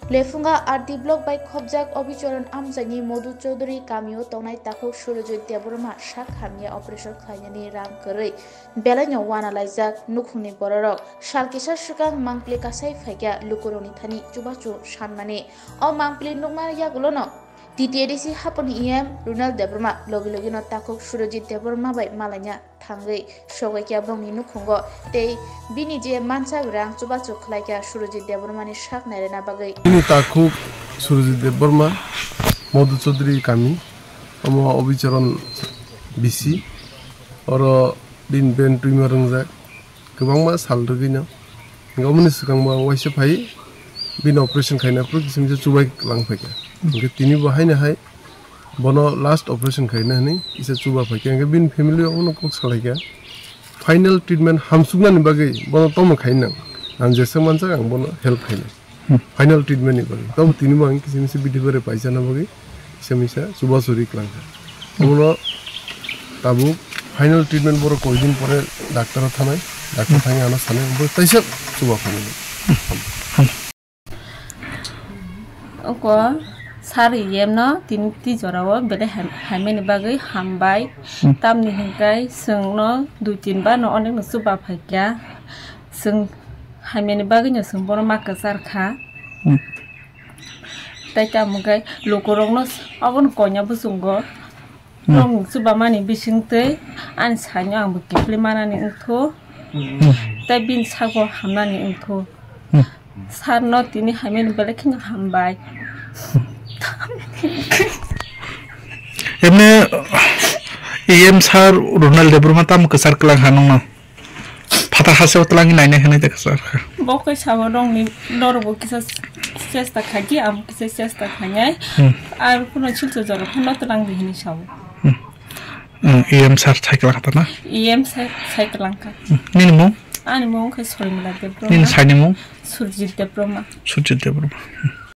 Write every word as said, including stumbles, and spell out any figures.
Lephunga R D block bai khobjak Obicharan amchaini Madhu Chaudhary kamio tongnai takhuk Surojit Debbarma sak hamya operation khlainani rang kwrwi belaino wana laijak nukhungni bororok. Sal kisa swkang mangpili kasai phaikha lukurokni thani chubachu sanmani. O mangpili nukma yagulono T T A D C haponi E M Ronald Debbarma logi logino takhuk Surojit Debbarma bai malaina thangwi sogwi kha bongni nukhungo tei bini je mansa rang chubachu khlai kha Surojit Debbarmani sak nairena bagwi. Bini takhuk Surojit Debbarma, Madhu Chaudhary kami, omo Obicharan B C, oro bini ben twima rwngjak. Kwbangma sal rwgwino. Hingke oboni swkang bo ang waisa phai bini operation khaina phuru kisim kisa chubai lang phaikha. Hingke tini bo haino hai bono last operation khaina hinwi kisa chuba phaikha. Hingke bini family abono kok salaikha. Final treatment hamsuknani bagwi bono tamo khainang. Ang jesa manjak ang bono help khainai. Hmm. Final treatment ni bagwi. Tamo tini bo ang kisa misa bidi bare paijana bagwi kisa misa chuba churi kwlangkha. Obono tabuk final treatment borok koi din pore doctor o thanai, doctor thangwi ano sanai, bo taisa chuba phano. Oko sari yem no tini ti jora o bede ham-, hamya ni bagwi hambai. Hmm. Tamni hingkai chwng no dui tin bar no onek no chuba phaikya. Chwng hamya ni bagwi no chwng bono ma kwchar kha. Hmm. Tai tamo khe lukurokno abono koina bwsongo. Hmm. Norokni chubamani bisingtwi ani saino ang bo kiphilwi manani wngthu. Hmm. Tai bini sago hamnani wngthu. Hmm. Sarno tini hamyani belai kheno hambai. Emne E M sir Ronald Debbarma tamo kwchar kwlang ha nongno? Phatar hasteo twlangwi nainai hwnwi de kwchar kha. Bo khe sabo rongni norokbo kisa chesta khaidi, amo kisa chesta khainai. Hmm. Ar kuno Silchar jora phano twlangdi hwnwi sabo. Hmm. Hmm, E M sir sai kwlang kha na? E M sir sai kwlang kha. Hmm. Nini mung? Ani mung khe Sormila Debbarma. Nini sir ni mung? Surjit Debbarma. Surjit Debbarma. Hmm.